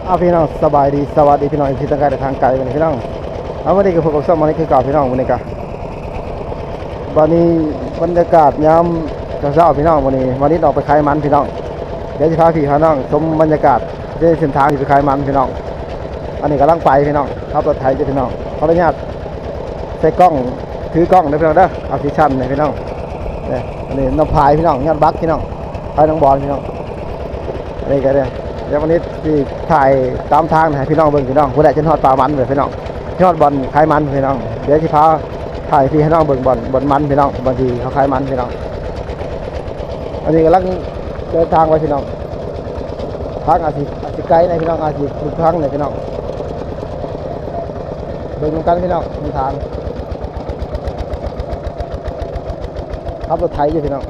ເອົາ ພີ່ນ້ອງ ສະບາຍດີ ສະຫວັດດີພີ່ນ້ອງ ທີ່ທາງໄກ ແລະ ທາງໄກ ພີ່ນ້ອງ. ເອົາ ມື້ນີ້ກໍພົບກັບຊ່ອງມານິດຄືເກົ່າ ພີ່ນ້ອງ. ມື້ນີ້ກໍ ບັດນີ້ບັນຍາກາດຍາມເຊົ້າໆ ພີ່ນ້ອງ. ມື້ນີ້ມານິດອອກໄປຂາຍມັນ ພີ່ນ້ອງ. ດຽວຊິພາພີ່ພານ້ອງຊົມບັນຍາກາດ ເສັ້ນທາງທີ່ໄປຂາຍມັນ ພີ່ນ້ອງ. ອັນນີ້ກຳລັງໄປ ພີ່ນ້ອງ ຂັບລົດໄຖຢູ່ ພີ່ນ້ອງ. ຂໍອະນຸຍາດໃສ່ກ້ອງ ຖືກ້ອງເດີ ພີ່ນ້ອງເດີ. ອາຊີຊັນນີ້ ພີ່ນ້ອງ. ນີ້ ອັນນີ້ນ້ອງພາຍ ພີ່ນ້ອງ ຍອດບັກ ພີ່ນ້ອງ ພາຍນ້ອງບອນ ພີ່ນ້ອງ. ອັນນີ້ກໍໄດ້ ດຽວວັນນີ້ຊິຖ່າຍຕາມທາງໃຫ້ພີ່ນ້ອງເບິ່ງ ພີ່ນ້ອງ. ພຸ້ນແຫຼະ ຈົນຮອດປ່າມັນເລີຍ ພີ່ນ້ອງ ຮອດບ່ອນຂາຍມັນ ພີ່ນ້ອງ. ດຽວຊິພາຖ່າຍໃຫ້ພີ່ໃຫ້ນ້ອງເບິ່ງບ່ອນ ບ່ອນມັນ ພີ່ນ້ອງ ບ່ອນທີ່ເຂົາຂາຍມັນ ພີ່ນ້ອງ. ອັນນີ້ກຳລັງເດີນທາງໄປ ພີ່ນ້ອງ. ທາງອາດຊິ ອາດຊິໄກແດ່ ພີ່ນ້ອງ ອາດຊິຫຼຸດທາງແດ່ ພີ່ນ້ອງ. ເບິ່ງນຳກັນ ພີ່ນ້ອງ ເສັ້ນທາງ. ຂັບລົດໄຖຢູ່ ພີ່ນ້ອງ.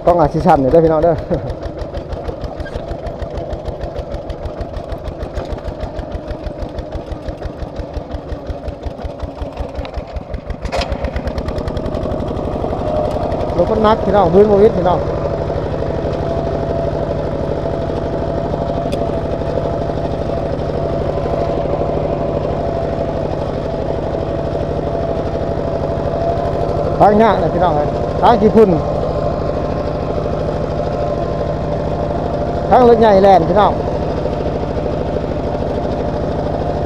ກ້ອງອາດຊິສັ່ນຢູ່ເດີ ພີ່ນ້ອງເດີ. ລົດມັນໜັກ ພີ່ນ້ອງ ບືນບໍ່ຫວິດ ພີ່ນ້ອງ. ທາງຍາກນະ ພີ່ນ້ອງເອີຍ ທາງຂີ້ຝຸ່ນ ທາງລົດໃຫຍ່ແລ່ນ ພີ່ນ້ອງ.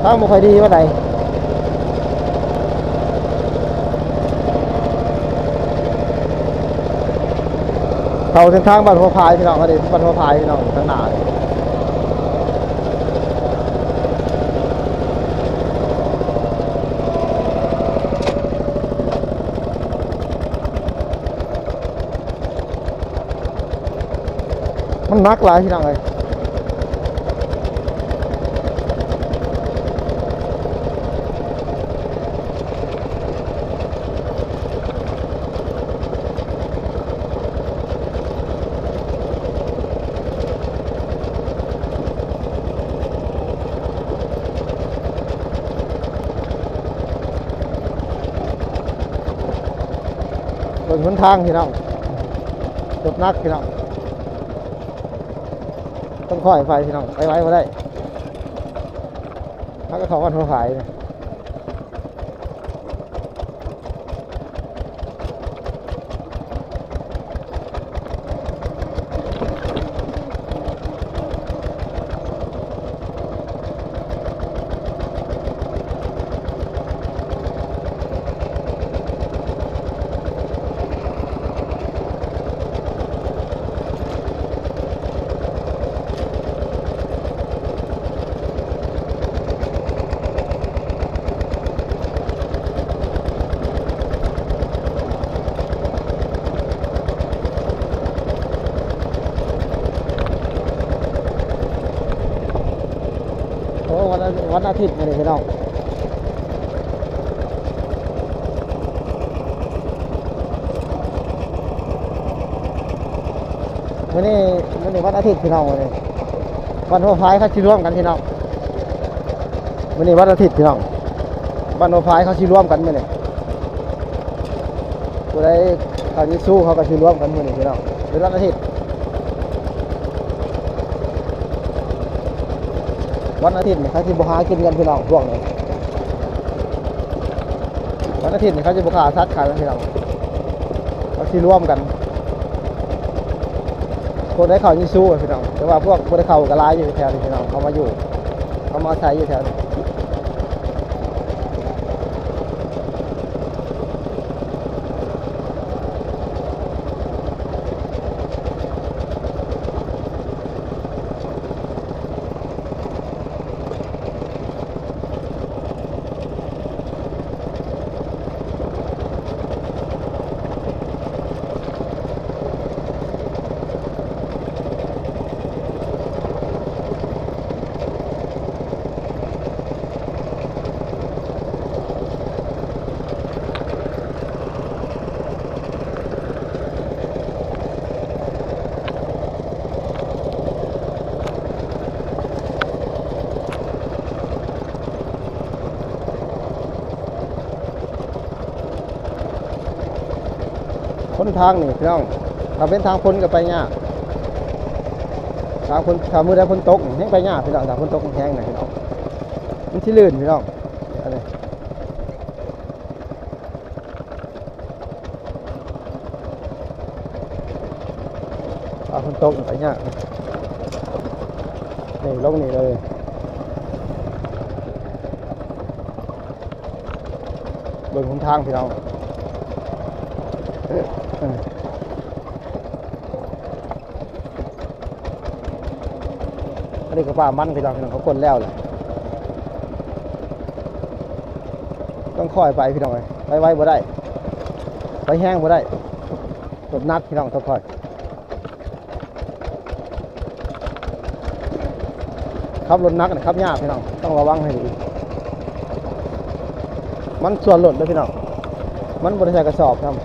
ທາງບໍ່ຄ່ອຍດີປານໃດ. ເຂົ້າເສັ້ນທາງບ້ານຫົວພາຍ ພີ່ນ້ອງ. ອັນນີ້ບ້ານຫົວພາຍ ພີ່ນ້ອງ ທາງໜ້ານີ້. ມັນໜັກຫຼາຍ ພີ່ນ້ອງເອີຍ. ເບິ່ງຫົນທາງ ພີ່ນ້ອງ ລົດໜັກ ພີ່ນ້ອງ. ຕ້ອງຄ່ອຍໄປ ພີ່ນ້ອງ ໄປໄວບໍ່ໄດ້. ເຮົາກໍເຂົ້າວັດຫົວພາຍ. ໂອ້ ວັນອາ ວັນອາທິດມື້ນີ້ ພີ່ນ້ອງ. ມື້ນີ້ ມື້ນີ້ວັນອາທິດ ພີ່ນ້ອງ. ມື້ນີ້ວັດຫົວພາຍເຂົາຊິລວມກັນ ພີ່ນ້ອງ. ມື້ນີ້ວັນອາທິດ ພີ່ນ້ອງ ວັດຫົວພາຍເຂົາຊິລວມກັນມື້ນີ້. ຜູ້ໃດເຂົ້າເຢຊູເຂົາກໍຊິລວມກັນມື້ນີ້ ພີ່ນ້ອງ ເປັນວັນອາທິດ. ວັນອາທິດນີ້ເຂົາຊິບໍ່ຫາກິນກັນ ພີ່ນ້ອງ ພວກນີ້. ວັນອາທິດນີ້ເຂົາຊິບໍ່ຂ້າສັດຂາຍກັນ ພີ່ນ້ອງ. ເຂົາຊິລວມກັນ ພວກໄດ້ເຂົ້າເຢຊູ ພີ່ນ້ອງ. ແຕ່ວ່າພວກບໍ່ໄດ້ເຂົ້າກໍຫຼາຍຢູ່ແຖວນີ້ ພີ່ນ້ອງ ເຂົາມາຢູ່ ເຂົາມາອາໄສຢູ່ແຖວນີ້. ເ ทางนี่พี่น้อง ถ้าเป็นทางฝนก็ไปยาก ทางฝน ถ้ามื้อใดฝนตกนี่แฮ่งไปยากพี่น้อง ถ้าฝนตกแฮงๆนะพี่น้อง มันสิลื่นพี่น้อง อันนี้ ถ้าฝนตกนี่ไปยาก นี่ลงนี่เลย เบิ่งหนทางพี่น้อง อันนี้ก็ป่ามันพี่น้อง พี่น้องเขาคนแล้วแหละ ต้องค่อยไปพี่น้องเอ้ย ไปไวบ่ได้ ไปแฮงบ่ได้ รถหนักพี่น้อง ต้องค่อย ขับรถหนักนี่ขับยากพี่น้อง ต้องระวังให้ดี มันส่วนรถเด้อพี่น้อง มันบ่ได้ใส่กระสอบครับ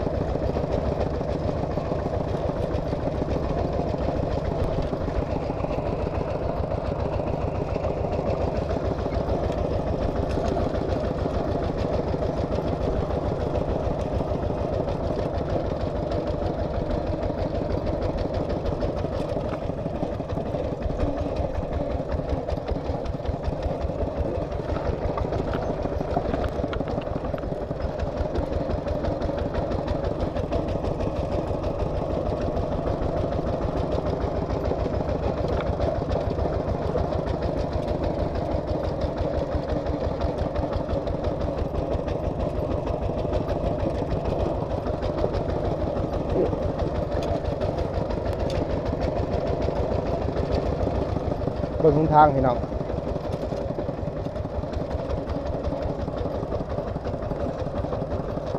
เบิ่งหนทางพี่น้อง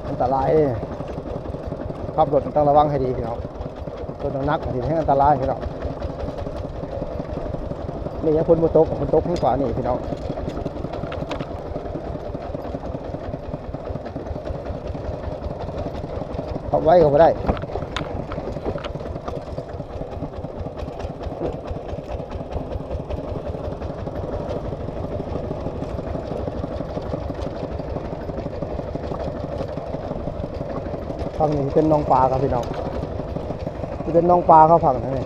อันตรายเด้ ขับรถต้องระวังให้ดีพี่น้อง รถหนักๆนี่แฮ่งอันตรายพี่น้อง นี่ยังฝนบ่ตก ฝนตกแฮ่งกว่านี้พี่น้อง ขับไวก็บ่ได้ ฝั่งนี้เป็นหนองปลาครับพี่น้อง นี่เป็นหนองปลาครับฝั่งนี้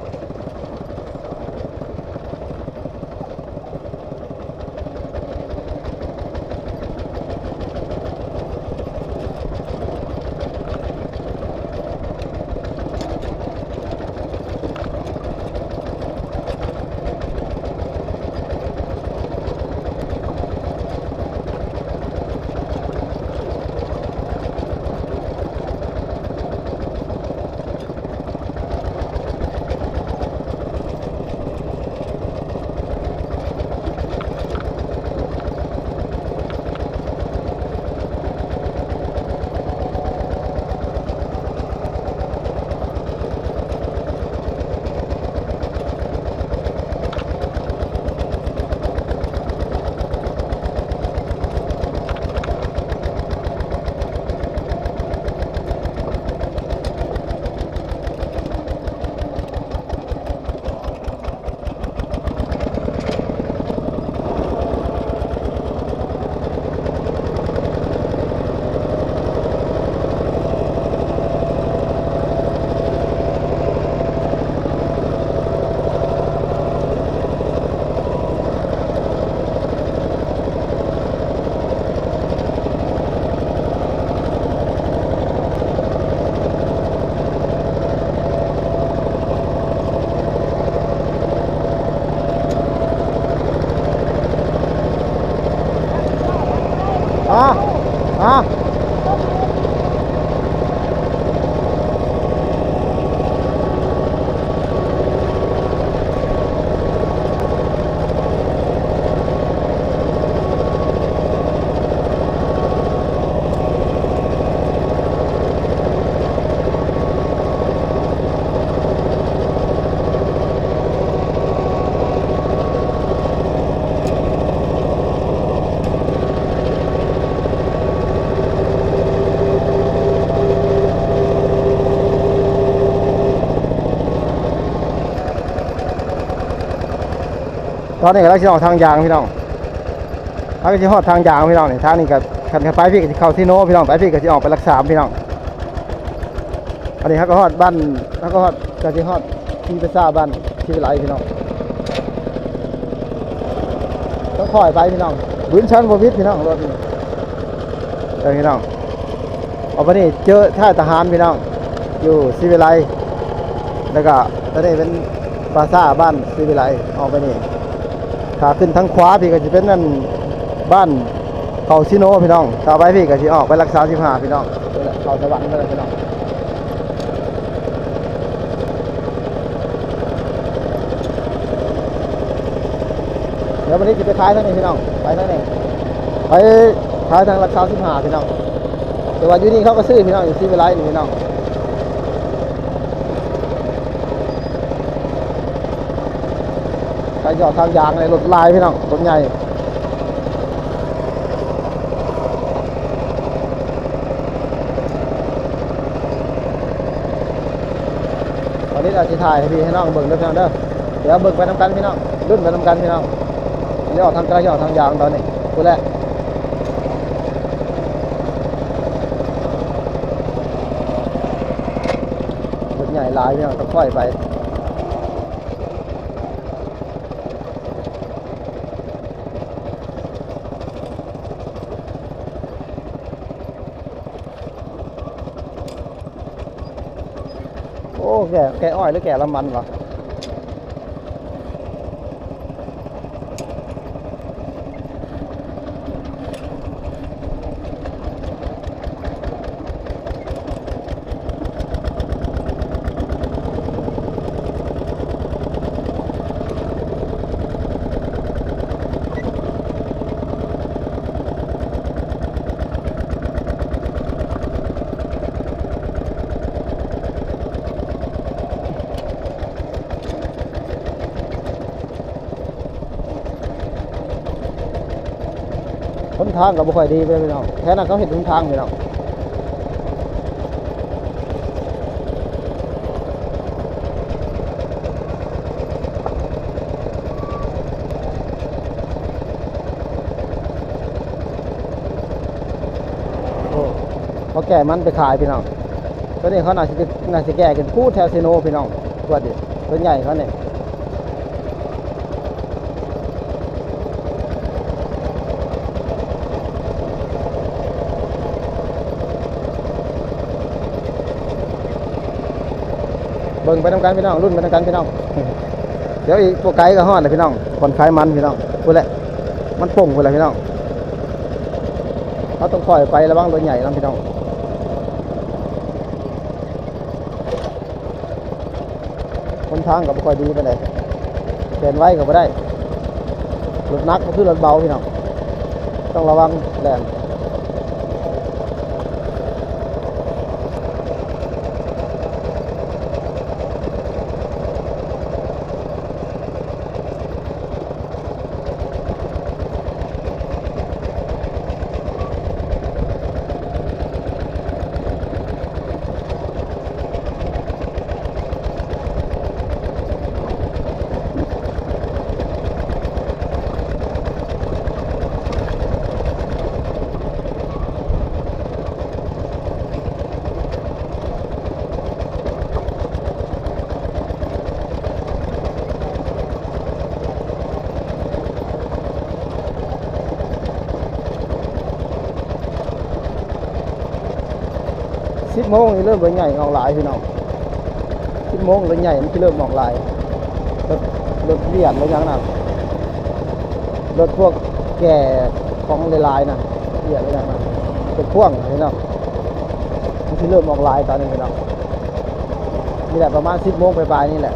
ตอนนี้กำลังสิออกทางยางพี่น้อง เฮาก็สิฮอดทางยางพี่น้องนี่ ทางนี้ก็ คันไปพี้ก็สิเข้าเซโนพี่น้อง ไปพี้ก็สิออกไปหลักสามพี่น้อง ອັນນີ້ເຮົາກໍຮອດບ້ານ ເຮົາກໍຮອດ ກໍຊິຮອດທີ່ປະຊາບ້ານສີວິໄລພີ່ນ້ອງ. ຕ້ອງຄ່ອຍໄປພີ່ນ້ອງ ວືນຊັນບໍ່ວິດພີ່ນ້ອງ ລົດນີ້ ເອີ ພີ່ນ້ອງ. ອອກໄປນີ້ເຈີຄ້າຍທະຫານພີ່ນ້ອງ ຢູ່ສີວິໄລ ແລ້ວກໍຕອນນີ້ເປັນປາສາດບ້ານສີວິໄລ. ອອກໄປນີ້ ຖ້າຂຶ້ນທາງຂວາພີ້ກໍຊິເປັນອັນບ້ານເຂົາຊີໂນພີ່ນ້ອງ. ຖ້າໄປພີ້ກໍຊິອອກໄປຫຼັກສາມສິບຫ້າພີ່ນ້ອງ ເຂົ້າສະຫວັນໄປແລ້ວພີ່ນ້ອງ. ດຽວວັນນີ້ຊິໄປຂາຍທາງນີ້ພີ່ນ້ອງ ໄປທາງນີ້ ໄປຂາຍທາງຫຼັກສາມສິບຫ້າພີ່ນ້ອງ. ແຕ່ວ່າຢູ່ນີ້ເຂົາກໍຊື້ພີ່ນ້ອງ ຢູ່ສີວິໄລນີ້ພີ່ນ້ອງ. ໄປຢອດທາງຢາງເລີຍ ລົດຫຼາຍພີ່ນ້ອງ ລົດໃຫຍ່. ຕອນນີ້ອາດຊິຖ່າຍໃຫ້ພີ່ໃຫ້ນ້ອງເບິ່ງເດີພີ່ນ້ອງເດີ. ດຽວເບິ່ງໄປນຳກັນພີ່ນ້ອງ ລຸ້ນໄປນຳກັນພີ່ນ້ອງ. ຢອດທາງກະ ຢອດທາງຢາງຕອນນີ້ພຸ້ນແຫຼະ. ລົດໃຫຍ່ຫຼາຍພີ່ນ້ອງ ຕ້ອງຄ່ອຍໄປ. ໂອ້ ແກ່ ແກ່ອ້ອຍ ຫຼື ແກ່ລຳມັນວະ? ຫົນທາງກໍບໍ່ຄ່ອຍດີເດ້ພີ່ນ້ອງ ແຖວນັ້ນເຂົາເຮັດຫົນທາງພີ່ນ້ອງ. ໂອ້ ເຂົາແກ່ມັນໄປຂາຍພີ່ນ້ອງ. ຕົວນີ້ເຂົາໜ້າຊິ ໜ້າຊິແກ່ຂຶ້ນພູ້ນແຖວເຊໂນພີ່ນ້ອງ. ຕົວນີ້ ຕົວໃຫຍ່ເຂົານີ້ ເບິ່ງໄປນຳກັນພີ່ນ້ອງ ລຸ້ນໄປນຳກັນພີ່ນ້ອງ. ດຽວອີກບໍ່ໄກກໍຮອດແລ້ວພີ່ນ້ອງ ບ່ອນຂາຍມັນພີ່ນ້ອງ. ພຸ້ນແຫຼະ ມັນປົ່ງພຸ້ນແຫຼະພີ່ນ້ອງ. ເຮົາຕ້ອງຄ່ອຍໄປ ລະວັງລົດໃຫຍ່ນຳພີ່ນ້ອງ. ຫົນທາງກໍບໍ່ຄ່ອຍດີປານໃດ ແລ່ນໄວກໍບໍ່ໄດ້. ລົດໜັກບໍ່ຄືລົດເບົາພີ່ນ້ອງ ຕ້ອງລະວັງແລ່ນ. ສິບໂມງນີ້ເລີ່ມລົດໃຫຍ່ອອກຫຼາຍພີ່ນ້ອງ. ສິບໂມງລົດໃຫຍ່ມັນຊິເລີ່ມອອກຫຼາຍ ລົດ ລົດວຽກ ລົດຫຍັງນະ ລົດພວກແກ່ຂອງຫຼາຍໆນະ ວຽກອີຫຍັງນະ ລົດພວງພີ່ນ້ອງ. ມັນຊິເລີ່ມອອກຫຼາຍຕອນນີ້ພີ່ນ້ອງ. ນີ້ແຫຼະ ປະມານສິບໂມງປາຍໆນີ້ແຫຼະ.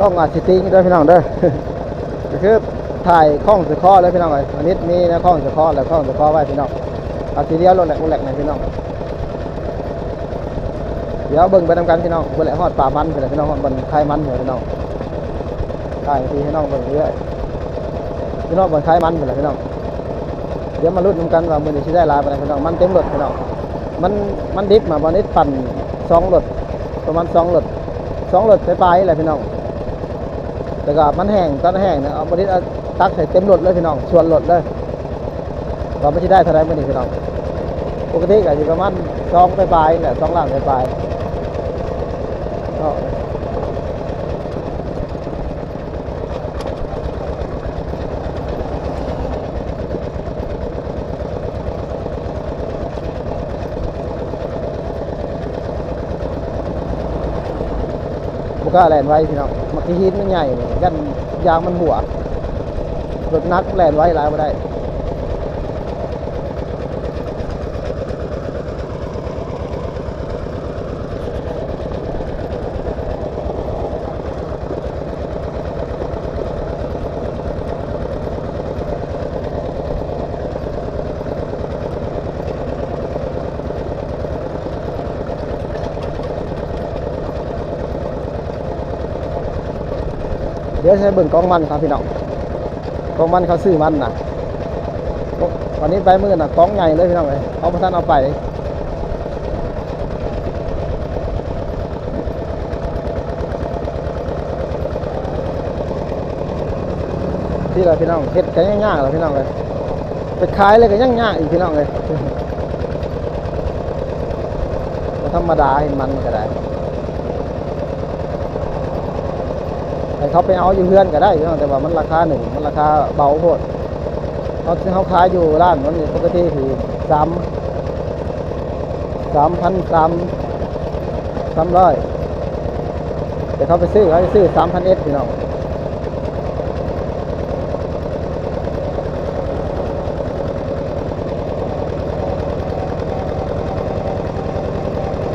ຕ້ອງອາດຊິຕິງເດີພີ່ນ້ອງເດີ ກໍຄື ຖ່າຍຄ້ອງສະຄໍເລີຍພີ່ນ້ອງເອີຍ. ອານິດມີແນວຄ້ອງສະຄໍ ແລ້ວຄ້ອງສະຄໍໄວ້ພີ່ນ້ອງ. ເອົາ ຊິລ້ຽວລົດແຫຼກ ແຫຼກໃນພີ່ນ້ອງ. ດຽວເບິ່ງໄປນຳກັນພີ່ນ້ອງ. ພຸ້ນແຫຼະ ຮອດປ່າມັນພຸ້ນແຫຼະພີ່ນ້ອງ, ຮອດບ່ອນຂາຍມັນພຸ້ນແຫຼະພີ່ນ້ອງ. ຖ່າຍທີ່ໃຫ້ນ້ອງເບິ່ງເລື້ອຍໆ ພີ່ນ້ອງ, ບ່ອນຂາຍມັນພຸ້ນແຫຼະພີ່ນ້ອງ. ດຽວມາລຸ້ນນຳກັນວ່າມື້ນີ້ຊິໄດ້ຫຼາຍປານໃດພີ່ນ້ອງ. ມັນເຕັມລົດພີ່ນ້ອງ. ມັນ ມັນດິບມາ ບ່ອນນີ້ປັ່ນສອງລົດ ປະມານສອງລົດ ສອງລົດປາຍໆແຫຼະພີ່ນ້ອງ. ແຕ່ກໍມັນແຫ້ງ ຕອນແຫ້ງນະ ເອົາ ບ່ອນນີ້ເອົາຕັກໃສ່ເຕັມລົດເລີຍພີ່ນ້ອງ, ຊວນລົດເລີຍ. ວ່າມັນຊິໄດ້ເທົ່າໃດມື້ນີ້ພີ່ນ້ອງ. ປົກກະຕິກໍຊິປະມານສອງປາຍໆແຫຼະ, ສອງລ້ານປາຍໆເນາະ. ບໍ່ກ້າແລ່ນໄວພີ່ນ້ອງ, ໝາກຂີ້ຫີນມັນໃຫຍ່ນີ້ ຢ້ານຢາງມັນຮົ່ວ. ລົດໜັກແລ່ນໄວຫຼາຍບໍ່ໄດ້. ດຽວໃຫ້ເບິ່ງກອງມັນເຂົາພີ່ນ້ອງ, ກອງມັນເຂົາຊື້ມັນນະ. ວັນນີ້ໄປມື້ນະ ກອງໃຫຍ່ເລີຍພີ່ນ້ອງເອີຍ, ເຂົາບໍ່ທັນເອົາໄປ. ນີ້ລະພີ່ນ້ອງ, ເຮັດກໍຍັງຍາກລະພີ່ນ້ອງເອີຍ, ໄປຂາຍເລີຍກໍຍັງຍາກອີກພີ່ນ້ອງເອີຍ. ບໍ່ທຳມະດາ ເຮັດມັນກໍໄດ້. ໃຫ້ເຂົາໄປເອົາຢູ່ເຮືອນກໍໄດ້ພີ່ນ້ອງ, ແຕ່ວ່າມັນລາຄາໜຶ່ງ ມັນລາຄາເບົາໂພດ. ເຮົາ ເຮົາຂາຍຢູ່ຮ້ານມັນນີ້ປົກກະຕິທີ່ສາມ ສາມພັນສາມ ສາມຮ້ອຍ, ແຕ່ເຂົາໄປຊື້ ເຂົາໄປຊື້ສາມພັນເອັດພີ່ນ້ອງ.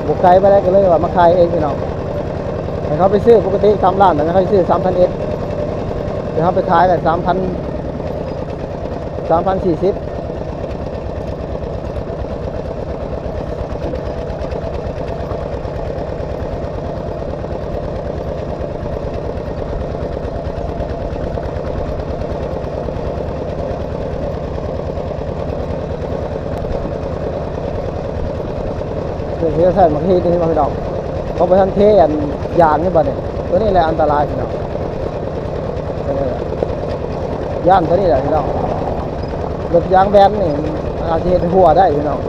ບໍ່ໄກປານໃດ ກໍເລີຍວ່າມາຂາຍເອງພີ່ນ້ອງ. ໃຫ້ເຂົາໄປຊື້ປົກກະຕິຕາມຮ້ານນະ ເຂົາຊິຊື້ສາມພັນເອັດ, ແຕ່ເຮົາໄປຂາຍກໍສາມພັນ ສາມພັນສີ່ສິບ. ເຮັດໃສ່ໝາກຮີດນີ້ເຫັນບໍ່ພີ່ນ້ອງ, ເຂົາບໍ່ທັນເທອັນຢາງນີ້ບັດນີ້, ຕົວນີ້ແຫຼະອັນຕະລາຍພີ່ນ້ອງ. ຢ້ານຕົວນີ້ແຫຼະພີ່ນ້ອງ, ລົດຢາງແບນນີ້ອາດຊິເຮັດໃຫ້ຮົ່ວໄດ້ພີ່ນ້ອງ.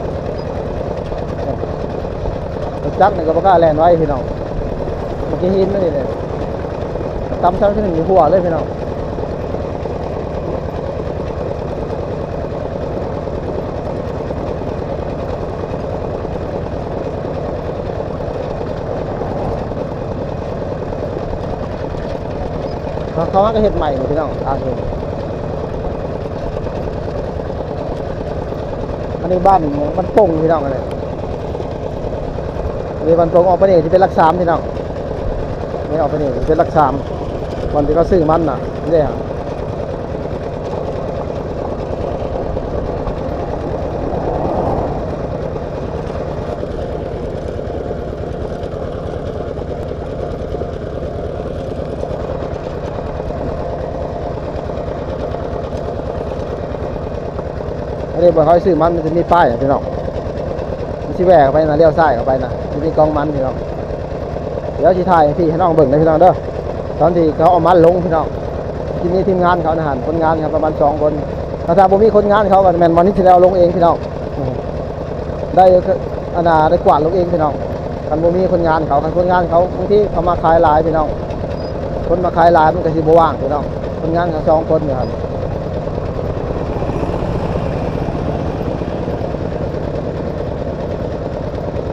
ລົດຈັກນີ້ກໍບໍ່ກ້າແລ່ນໄວພີ່ນ້ອງ, ໝາກຫີນມັນນີ້ແຫຼະ ຕຳຊ້ຳໜຶ່ງນີ້ຮົ່ວເລີຍພີ່ນ້ອງ. ເຂົາ ເຂົາມາກໍເຮັດໃໝ່ນີ້ພີ່ນ້ອງ, ທາງນີ້. ອັນນີ້ບ້ານ ບ້ານປົງພີ່ນ້ອງ, ອັນນີ້ ອັນນີ້ບ້ານປົງ. ອອກໄປນີ້ຊິເປັນຫຼັກສາມພີ່ນ້ອງ, ນີ້ອອກໄປນີ້ຊິເປັນຫຼັກສາມ ບ່ອນທີ່ເຂົາຊື້ມັນນະ ນີ້ເດ້. ອັນນີ້ບ່ອນເຂົາຊື້ມັນ ມັນຈະມີປ້າຍພີ່ນ້ອງ, ມັນຊິແຫວ່ເຂົ້າໄປນະ, ລ້ຽວຊ້າຍເຂົ້າໄປນະ ຈະມີກອງມັນພີ່ນ້ອງ. ດຽວຊິຖ່າຍໃຫ້ພີ່ໃຫ້ນ້ອງເບິ່ງເດີພີ່ນ້ອງເດີ, ຕອນທີ່ເຂົາເອົາມັນລົງພີ່ນ້ອງ. ຊິມີທີມງານເຂົານະຫັ້ນ, ຄົນງານເຂົາປະມານສອງຄົນ. ຖ້າ ຖ້າບໍ່ມີຄົນງານເຂົາກໍແມ່ນບ່ອນນີ້ຊິໄດ້ເອົາລົງເອງພີ່ນ້ອງ. ໄດ້ ອັນນ່າ ໄດ້ກວາດລົງເອງພີ່ນ້ອງ, ຄັນບໍ່ມີຄົນງານເຂົາ. ຄັນຄົນງານເຂົາ ບາງທີເຂົາມາຂາຍຫຼາຍພີ່ນ້ອງ, ຄົນມາຂາຍຫຼາຍມັນກໍຊິບໍ່ວ່າງພີ່ນ້ອງ. ຄົນງານເຂົາສອງຄົນຢູ່ຫັ້ນ,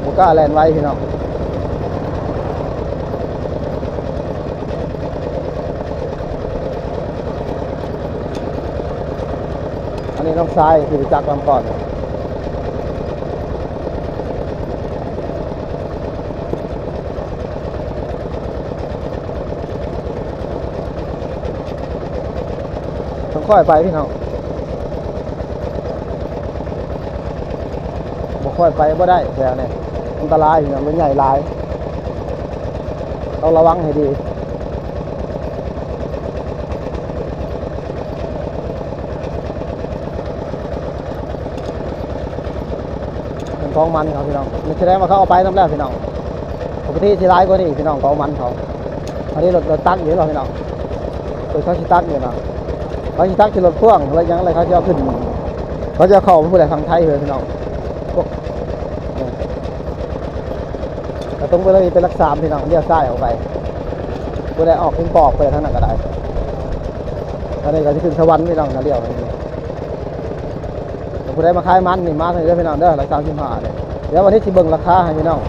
ບໍ່ກ້າແລ່ນໄວພີ່ນ້ອງ. ອັນນີ້ນ້ອງຊາຍຂີ່ຈັກນຳກ່ອນ. ຕ້ອງ ຄ່ອຍໄປພີ່ນ້ອງ ບໍ່ຄ່ອຍໄປບໍ່ໄດ້ແຖວນີ້ ອັນຕະລາຍພີ່ນ້ອງ ລົດໃຫຍ່ຫຼາຍ ຕ້ອງລະວັງໃຫ້ດີ. ເປັນກອງມັນເຂົາພີ່ນ້ອງ ນີ້ສະແດງວ່າເຂົາເອົາໄປນຳແລ້ວພີ່ນ້ອງ ປົກກະຕິຊິຫຼາຍກວ່ານີ້ພີ່ນ້ອງ ກອງມັນເຂົາ. ອັນນີ້ລົດ ລົດຕັກຢູ່ເນາະພີ່ນ້ອງ ເອີ ເຂົາຊິຕັກຢູ່ນະ ເຂົາຊິຕັກໃສ່ລົດພ່ວງ ແລ້ວຫຍັງ ແລ້ວເຂົາຊິເອົາຂຶ້ນ ເຂົາຊິເອົາເຂົ້າໄປພຸ້ນແຫຼະ ທາງໄທເພິ່ນພີ່ນ້ອງ ພວກ ເອີ ແລ້ວຕົງໄປເລີຍ ເປັນຫຼັກສາມພີ່ນ້ອງ ລ້ຽວຊ້າຍອອກໄປ ຜູ້ໃດອອກຂຶ້ນປອກໄປທາງນັ້ນກໍໄດ້. ອັນນີ້ກໍຊິຂຶ້ນສະຫວັນພີ່ນ້ອງ ຖ້າລ້ຽວ ຜູ້ໃດມາຂາຍມັນນີ້ ມາທາງນີ້ເດີພີ່ນ້ອງເດີ ຫຼັກສາມສິບຫ້າເດີ. ດຽວວັນນີ້ຊິເບິ່ງລາຄາໃຫ້ພີ່ນ້ອງ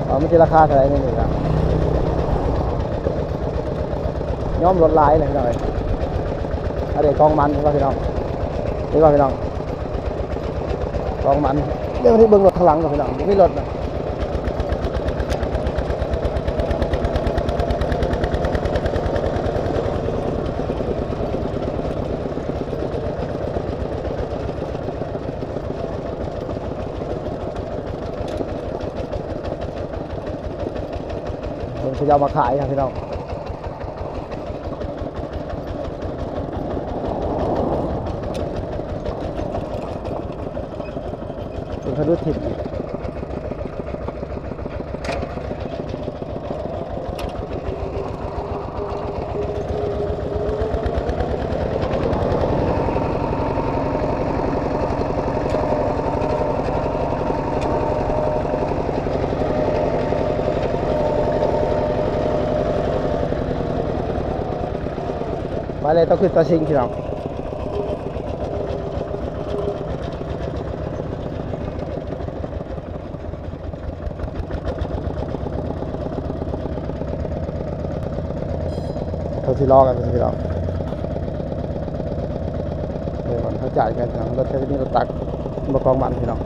ວ່າມັນຊິລາຄາເທົ່າໃດ ນີ້ລະ ຍອມລົດຫຼາຍເລີຍພີ່ນ້ອງເອີຍ. ອັນນີ້ກອງມັນ ເຫັນບໍ່ພີ່ນ້ອງ ເຫັນບໍ່ພີ່ນ້ອງ ກອງມັນ. ດຽວວັນນີ້ເບິ່ງລົດຂ້າງຫຼັງກ່ອນພີ່ນ້ອງ ບໍ່ມີລົດນະ. ເພິ່ນເຂົາເຈົ້າມາຂາຍນະພີ່ນ້ອງ ເພິ່ນເຂົາດູດຖິ້ມ. ໄປເລີຍ ຕ້ອງຂຶ້ນຕໍ່ຊິງພີ່ນ້ອງ. ເຂົາຊິລໍກັນ ເຂົາຊິລໍ ເອີ ມັນເຂົ້າໃຈກັນ ລົດ ມີລົດຕັກ ບໍ່ກອງມັນພີ່ນ້ອງ.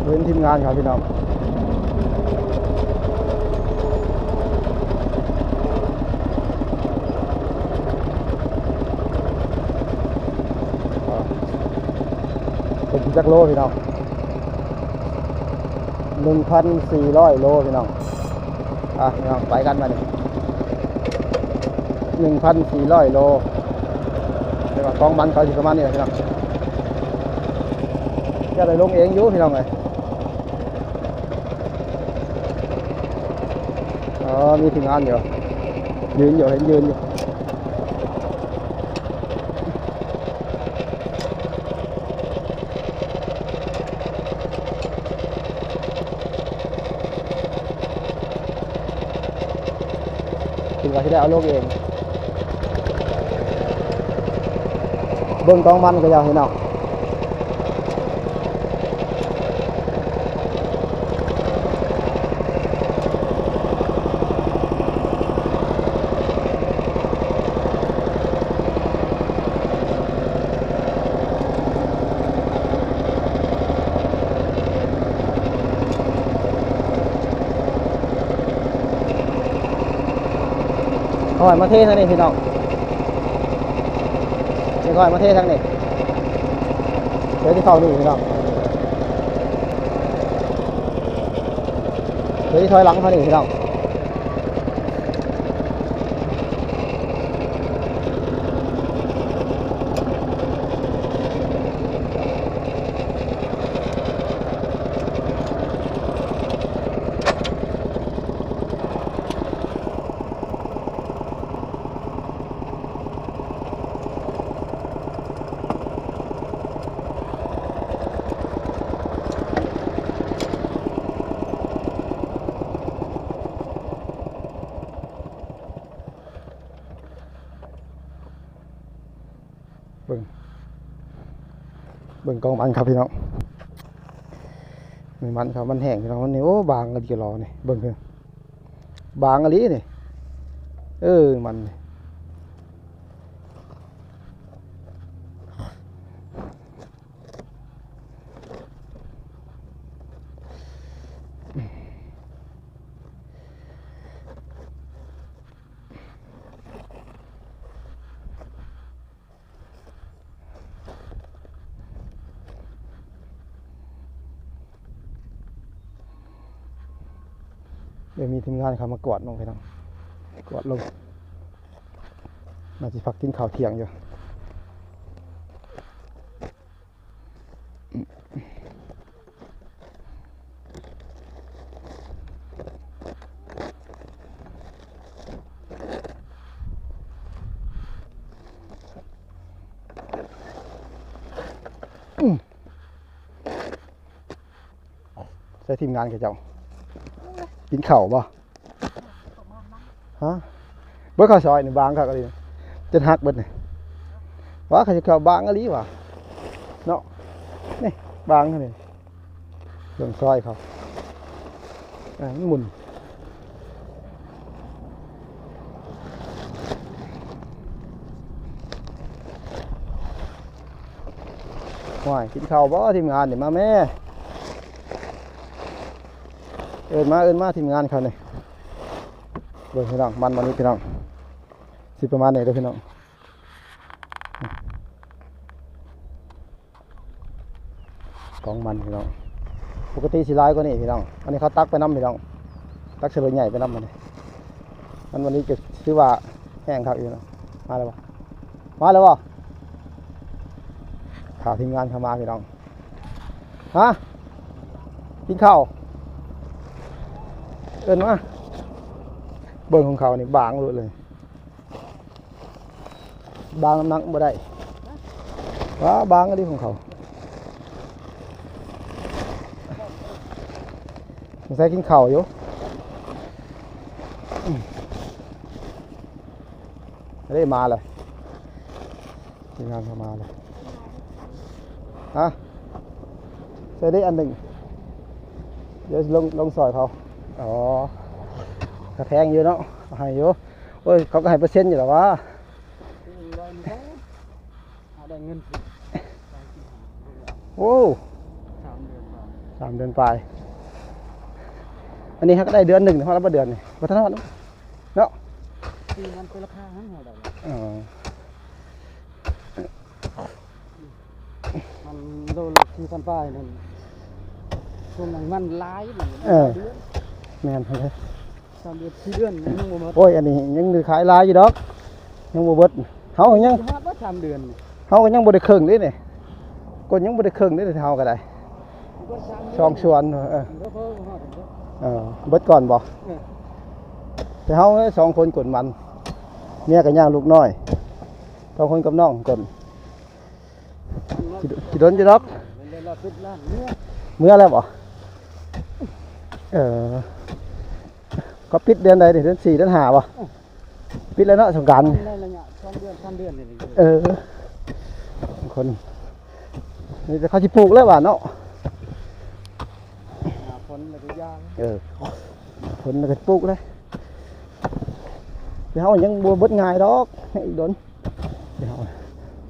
ເຫັນທີມງານເຂົາພີ່ນ້ອງ ເປັນຈັກໂລພີ່ນ້ອງ ໜຶ່ງພັນສີ່ຮ້ອຍໂລພີ່ນ້ອງ. ອ່ະ ພີ່ນ້ອງ ໄປກັນບາດນີ້ ໜຶ່ງພັນສີ່ຮ້ອຍໂລ. ແຕ່ວ່າກອງມັນເຂົາຊິປະມານນີ້ແຫຼະພີ່ນ້ອງ ຈະໄດ້ລົງເອງຢູ່ພີ່ນ້ອງເອີຍ. ອໍ ມີທີມງານຢູ່ ຢືນຢູ່ ເຫັນຢືນຢູ່. ເພິ່ນວ່າຊິໄດ້ເອົາລົງເອງ ເບິ່ງກອງມັນກໍຢ່າພີ່ນ້ອງ. ຄ່ອຍມາເທທາງນີ້ພີ່ນ້ອງ ຄ່ອຍມາເທທາງນີ້ ດຽວຊິເຂົ້ານີ້ພີ່ນ້ອງ ດຽວຊິຖອຍຫຼັງເຂົ້ານີ້ພີ່ນ້ອງ. ເບິ່ງ ເບິ່ງກອງມັນຄັບພີ່ນ້ອງ ມັນຄັບ ມັນແຫ້ງພີ່ນ້ອງ ມັນນີ້ ໂອ້ ບາງກະດີລໍນີ້ ເບິ່ງເດີ ບາງອີ່ຫຼີນີ້ ເອີ ມັນນີ້. ດຽວມີທີມງານເຂົາມາກວດລົງ ພີ່ນ້ອງ ກວດລົງ ໜ້າຊິພັກກິນເຂົ້າທ່ຽງຢູ່. ໃສ່ທີມງານເຂົາເຈົ້າ ກິນເຂົ້າບໍ່? ຮະ ເບິ່ງເຂົ້າຊອຍນີ້ ບາງຄັກອີ່ຫຼີ ຈົນຫັກເບິດນີ້. ວ່າເຂົາຊິເຂົ້າບາງອີ່ຫຼີຫວາ ເນາະ ນີ້ບາງນີ້ ເບິ່ງຊອຍເຂົາ ອ່າ ມັນໝຸ່ນ. ໂອ້ຍ ກິນເຂົ້າບໍ່ ທີມງານນີ້ ມາແມ້ ເອີ້ນມາ ເອີ້ນມາ ທີມງານເຂົານີ້. ເບິ່ງພີ່ນ້ອງ ມັນ ມັນນີ້ພີ່ນ້ອງ ຊິປະມານນີ້ເດີພີ່ນ້ອງ. ກອງມັນພີ່ນ້ອງ ປົກກະຕິຊິຫຼາຍກວ່ານີ້ພີ່ນ້ອງ. ອັນນີ້ເຂົາຕັກໄປນຳພີ່ນ້ອງ ຕັກໃສ່ລົດໃຫຍ່ໄປນຳ ອັນນີ້ ມັນ ວັນນີ້ກໍຖືວ່າແຫ້ງຄັກຢູ່ເນາະ. ມາແລ້ວບໍ່? ມາແລ້ວບໍ່? ຖ້າທີມງານເຂົາມາພີ່ນ້ອງ. ຮະ ກິນເຂົ້າ ເອີ້ນມາ. ເບິ່ງຂອງເຂົານີ້ບາງໂລດເລີຍ ບາງນ້ຳໜັກບໍ່ໄດ້ ວ້າ ບາງອີ່ຫຼີຂອງເຂົາ. ສົງໄສກິນເຂົ້າຢູ່ ອືມ ເດ້ ມາແລ້ວ. ທີມງານເຂົາມາແລ້ວ ຮະ ໃສ່ໄດ້ອັນໜຶ່ງ ດຽວລົງ ລົງຊ່ອຍເຂົາ. ອໍ ກະແພງຢູ່ເນາະ ເອົາໃຫ້ຢູ່. ໂອ້ຍ ເຂົາກໍໃຫ້ເປີເຊັນຢູ່ແຫຼະຫວາ ໄດ້ເງິນ ໂອ້ ສາມເດືອນປາຍ ສາມເດືອນປາຍ. ອັນນີ້ເຮົາກໍໄດ້ເດືອນໜຶ່ງ ຮອດແລ້ວບໍ່ເດືອນນີ້ ບໍ່ທັນຮອດເນາະ. ມັນເປັນລາຄາຫັ້ນເຮົາໄດ້ ອໍ ມັນໂລລະສີ່ພັນປາຍນັ້ນ ຊ່ວງນັ້ນມັນຫຼາຍ ມັນ ເອີ ຫຼາຍເດືອນ ແມ່ນເລີຍ ສາມເດືອນ ສີ່ເດືອນຍັງບໍ່ໝົດ. ໂອ້ຍ ອັນນີ້ຍັງໄດ້ຂາຍຫຼາຍຢູ່ດອກ ຍັງບໍ່ເບິດ. ເຮົາຍັງ ຊິຮອດບໍ່ ສາມເດືອນ ເຮົາກໍຍັງບໍ່ໄດ້ເຄິ່ງເດ້ນີ້ ກໍຍັງບໍ່ໄດ້ເຄິ່ງເດ້ ເຮົາກໍໄດ້ ສອງສວນ ເອີ ເອີ ເບິດກ່ອນບໍ່? ເອີ ແຕ່ເຮົາສອງຄົນກົນມັນ ເມຍກໍຍ່າງລູກນ້ອຍ ສອງຄົນກັບນ້ອງກົນ ຊິ ຊິດົນຢູ່ດອກ ເມືອແລ້ວບໍ່? ເອີ ເຂົາປິດເດືອນໃດນີ້ ເດືອນສີ່ ເດືອນຫ້າບໍ່? ປິດແລ້ວເນາະ ສົງການ ໄດ້ໄລຍະສອງເດືອນ ສາມເດືອນນີ້. ເອີ ຄົນນີ້ ແຕ່ເຂົາຊິປູກແລ້ວຫວາເນາະ ໜ້າຝົນແລ້ວກໍຢາງ ເອີ ຝົນແລ້ວກໍປູກເລີຍ. ແຕ່ເຮົາຍັງບໍ່ເບິດງ່າຍດອກ ໃຫ້ອີກດົນ.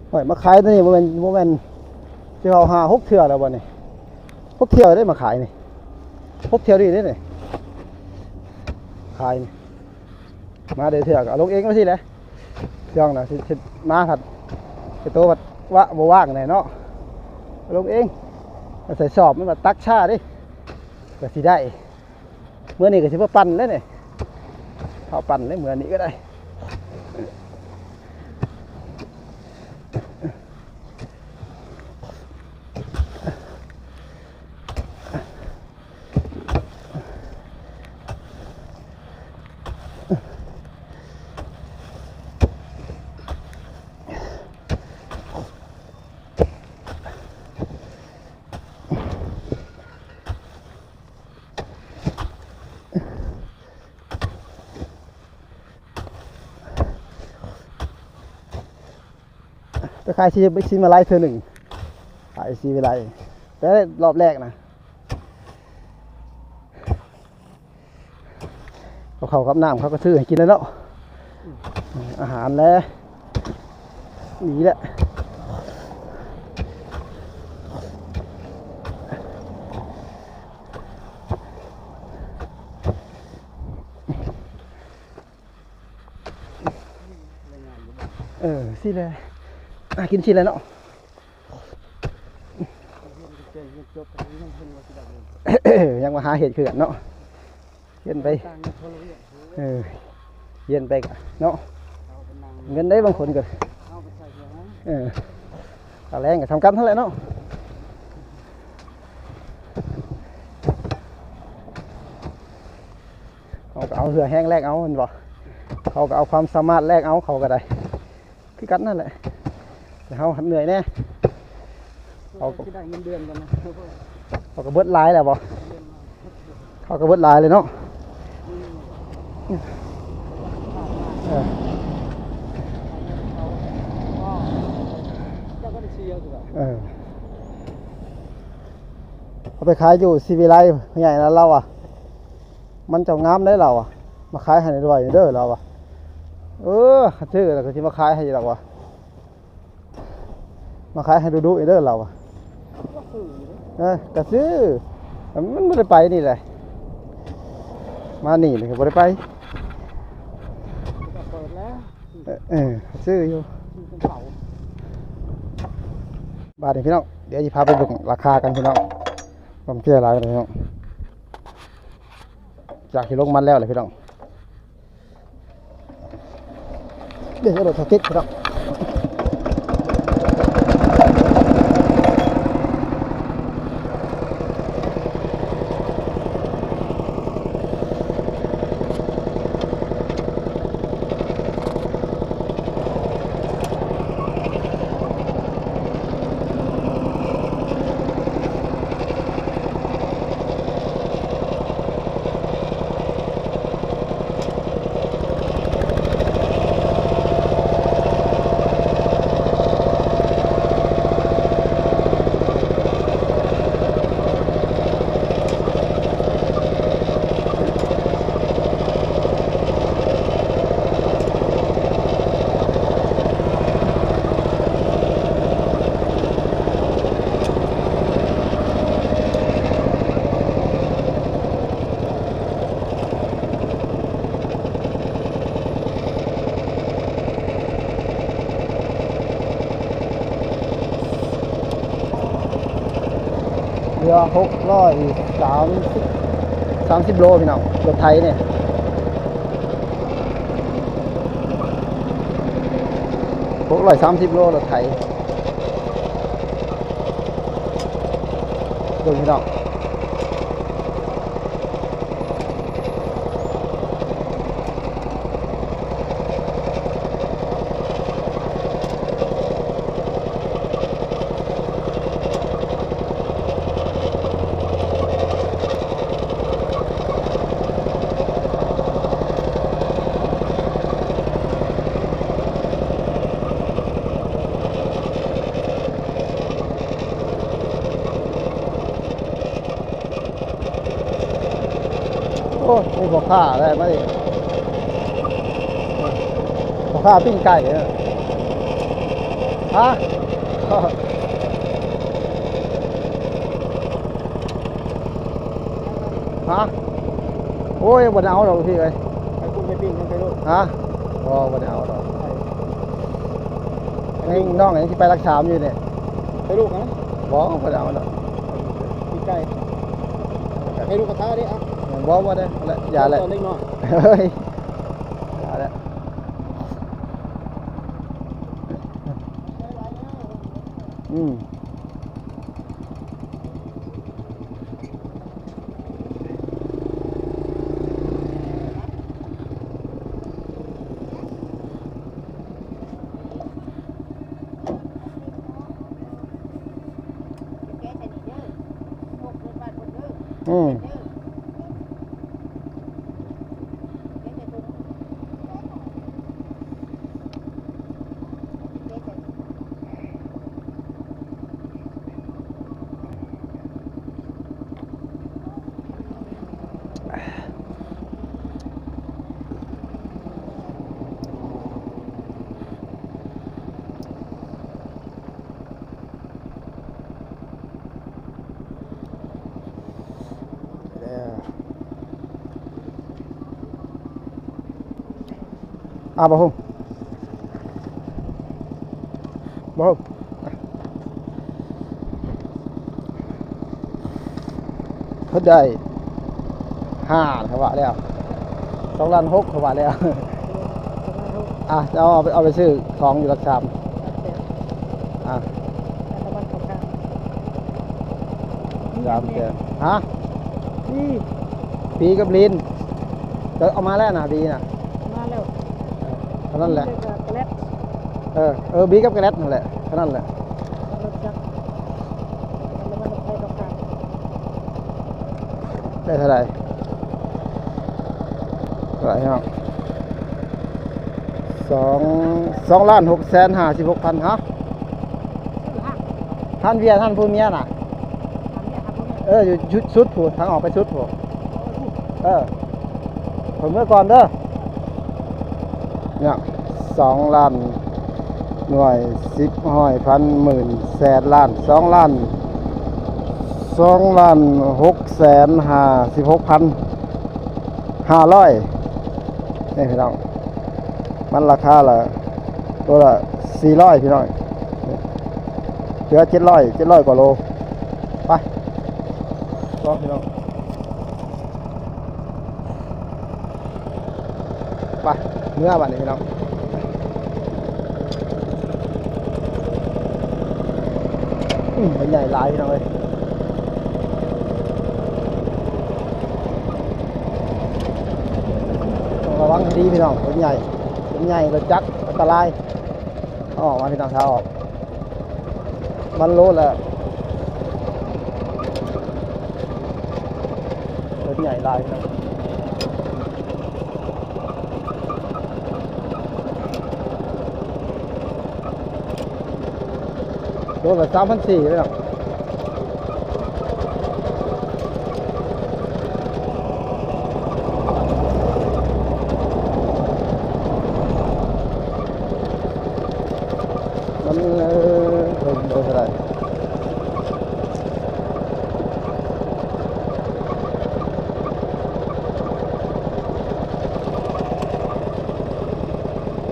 ໂອ້ຍ ມາຂາຍຕົວນີ້ບໍ່ແມ່ນ ບໍ່ແມ່ນ ຊິເອົາຫ້າຫົກເທື່ອແລ້ວບໍ່ນີ້ ຫົກເທື່ອໄດ້ມາຂາຍນີ້ ຫົກເທື່ອນີ້ເດ້ນີ້ ຂາຍນີ້ ມາໄດ້ເທື່ອກໍເອົາລົງເອງວ່າຊີ້ແຫຼະ. ຊ່ວງນະ ຊິ ຊິມາພັດ ໄອ້ໂຕພັດວະ ບໍ່ວ່າງແດ່ເນາະ ເອົາລົງເອງ ເອົາໃສ່ສອບ ມັນວ່າຕັກຊ້າເດ້ ກໍຊິໄດ້. ມື້ນີ້ກໍຊິມາປັ່ນແລ້ວນີ້ ເອົາປັ່ນແລ້ວ ມື້ນີ້ກໍໄດ້. ໄປຂາຍຊີ ໄປຊີມາໄລເທື່ອໜຶ່ງ ຂາຍຊີມາໄລ ແຕ່ລອບແລກນະ ເອົາເຂົ້າກັບນ້ຳ ເຂົາກໍຊື້ໃຫ້ກິນແລ້ວເນາະ ອືມ ອາຫານແຫຼະ ນີ້ແຫຼະ. ເອີ ຊີ້ແຫຼະ ຫາກິນຊີ້ແຫຼະເນາະ ຍັງມາຫາເຮັດຄືກັນເນາະ. ຮຽນໄປ ເອີ ຮຽນໄປກະເນາະ ເງິນໄດ້ບາງຄົນກໍ ເອີ ຄ່າແຮງກໍສຳຄັນຫັ້ນແຫຼະເນາະ. ເຮົາກໍເອົາເຫື່ອແຮງແລກເອົາແມ່ນບໍ່? ເຂົາກໍເອົາຄວາມສາມາດແລກເອົາ ເຂົາກໍໄດ້ ຄືກັນນັ້ນແຫຼະ ແຕ່ເຮົາຫັ້ນເມື່ອຍແດ່ ເຂົາກໍ ຊິໄດ້ເງິນເດືອນກັນນະ ເຂົາກໍເບິດຫຼາຍແລ້ວບໍ່? ເຂົາກໍເບິດຫຼາຍເລີຍເນາະ ອືມ ເອີ ເຈົ້າກໍໄດ້ເສຍຄືກັນ ເອີ ເອົາໄປຂາຍຢູ່ສີວິໄລ ຜູ້ໃຫຍ່ນັ້ນລາວວ່າ ມັນເຈົ້າງາມໄດ໋ລາວວ່າ ມາຂາຍໃຫ້ດ້ວຍເດີລາວວ່າ ເອີ ຄັນຊື້ແລ້ວກໍຊິມາຂາຍໃຫ້ລາວວ່າ ມາຂາຍໃຫ້ດຸໆເດີລາວວ່າ ເອີ ກໍຊື້ ມັນບໍ່ໄດ້ໄປນີ້ແຫຼະ ມານີ້ກໍບໍ່ໄດ້ໄປ ເປີດແລ້ວ ເອີ ຊື້ຢູ່ ບາດນີ້ພີ່ນ້ອງ ດຽວຊິພາໄປເບິ່ງລາຄາກັນພີ່ນ້ອງ ຄວາມເຊື່ອຫຼາຍພີ່ນ້ອງ ຈາກທີ່ລົງມັນແລ້ວແຫຼະພີ່ນ້ອງ ເດ້ລົດເຮົາຕິດພີ່ນ້ອງ. ເຫຼືອຫົກຮ້ອຍສາມສິບ ສາມສິບໂລພີ່ນ້ອງ ລົດໄຖນີ້ ຫົກຮ້ອຍສາມສິບໂລລົດໄຖ ເບິ່ງພີ່ນ້ອງ. ໂອ້ ມີພໍ່ຄ້າໄດ້ມາອີກ ພໍ່ຄ້າປີ້ງໄກ່ເດີ ຮະ ຮະ ໂອ້ຍ ບໍ່ໄດ້ເອົາດອກພີ່ເອີຍ ໃຫ້ກຸ້ງໃຫ້ປີ້ງໃຫ້ໄປໂລດ ຮະ ບໍ່ ບໍ່ໄດ້ເອົາດອກ ໃຫ້ ຍັງ ນ້ອງຍັງຊິໄປຫຼັກສາມຢູ່ນີ້ ໄປລູກນະ ບໍ່ ບໍ່ໄດ້ເອົາດອກ ປີ້ງໄກ່ ໃຫ້ລູກກະທາເດ້ ອ່ະ ບໍ່ ບໍ່ໄດ້ ແລ້ວ ຢ່າແລ້ວ ຕອນເດັກນ້ອຍ ເຮີ້ຍ ຢ່າແລ້ວ ອືມ. ອືມ. ອາ ບໍ່ຮູ້ ບໍ່ຮູ້ ເພິ່ນໄດ້ ຫ້າ ເຂົາວ່າແລ້ວ ສອງລ້ານຫົກ ເຂົາວ່າແລ້ວ. ອ່ະ ເອົາ ເອົາໄປ ເອົາໄປຊື້ຂອງຢູ່ຫຼັກສາມ. ອ່ະ ສາມແສນ ຮະ? ບີ ບີກັບລີນ ເຈົ້າເອົາມາແລ້ວນະ ບີນະ. ມາແລ້ວ ເທົ່ານັ້ນແຫຼະ ບີກັບແກລັດ. ເອີ ເອີ ບີກັບແກລັດນັ້ນແຫຼະ ເທົ່ານັ້ນແຫຼະ. ລົດຈັກ ໄດ້ເທົ່າໃດ? ເທົ່າໃດເນາະ? ສອງ ສອງລ້ານຫົກແສນຫ້າສິບຫົກພັນ. ຮະ? ຮ້ານເບຍ ຮ້ານຜົວເມຍນະ. ເອີ ຢູ່ຈຸດສຸດພຸ້ນ ທາງອອກໄປສຸດພຸ້ນ. ເອີ ຂ້ອຍເມືອກ່ອນເດີ. ເນາະ ສອງລ້ານ ໜ່ວຍ ສິບ ຮ້ອຍ ພັນ ໝື່ນ ແສນ ລ້ານ ສອງລ້ານ ສອງລ້ານຫົກແສນຫ້າສິບຫົກພັນຫ້າຮ້ອຍ. ນີ້ພີ່ນ້ອງ ມັນລາຄາລະ ໂລລະສີ່ຮ້ອຍພີ່ນ້ອງ. ເຫຼືອເຈັດຮ້ອຍ ເຈັດຮ້ອຍກວ່າໂລ. ໄປ ໄປພີ່ນ້ອງ ໄປ ເມືອບາດນີ້ພີ່ນ້ອງ. ອືມ ມັນໃຫຍ່ຫຼາຍພີ່ນ້ອງເອີຍ. ຕ້ອງລະວັງໃຫ້ດີພີ່ນ້ອງ ລົດໃຫຍ່ ລົດໃຫຍ່ ລົດຈັກ ອັນຕະລາຍ. ເອົາອອກມາພີ່ນ້ອງ ຖ້າອອກ ມັນໂລລະ ລົດໃຫຍ່ຫຼາຍພີ່ນ້ອງ. ໂລລະສາມພັນສີ່ຮ້ອຍພີ່ນ້ອງ. ມັນ ເອີ ເບິ່ງ ເບິ່ງເທົ່າໃດ.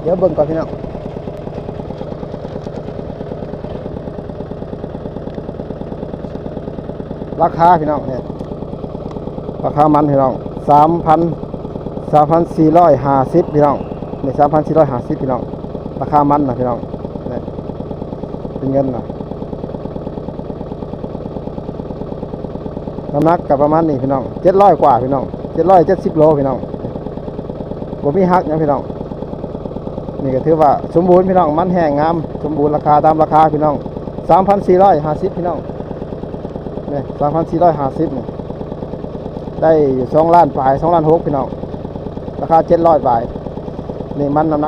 ດຽວເບິ່ງກ່ອນພີ່ນ້ອງ ລາຄາພີ່ນ້ອງ ນີ້ ລາຄາມັນພີ່ນ້ອງ ສາມພັນ ສາມພັນສີ່ຮ້ອຍຫ້າສິບພີ່ນ້ອງ. ນີ້ ສາມພັນສີ່ຮ້ອຍຫ້າສິບພີ່ນ້ອງ ລາຄາມັນນະພີ່ນ້ອງ. ນີ້ ເປັນເງິນນະ ນ້ຳໜັກກໍປະມານນີ້ພີ່ນ້ອງ ເຈັດຮ້ອຍກວ່າພີ່ນ້ອງ ເຈັດຮ້ອຍເຈັດສິບໂລພີ່ນ້ອງ. ບໍ່ມີຫັກຫຍັງພີ່ນ້ອງ. ນີ້ກໍຖືວ່າສົມບູນພີ່ນ້ອງ ມັນແຫ້ງງາມ ສົມບູນ ລາຄາຕາມລາຄາພີ່ນ້ອງ ສາມພັນສີ່ຮ້ອຍຫ້າສິບພີ່ນ້ອງ. ນີ້ ສາມພັນສີ່ຮ້ອຍຫ້າສິບນີ້ ໄດ້ຢູ່ສອງລ້ານປາຍ ສອງລ້ານຫົກພີ່ນ້ອງ ລາຄາເຈັດຮ້ອຍປາຍ. ນີ້ມັນນ້ຳໜັກ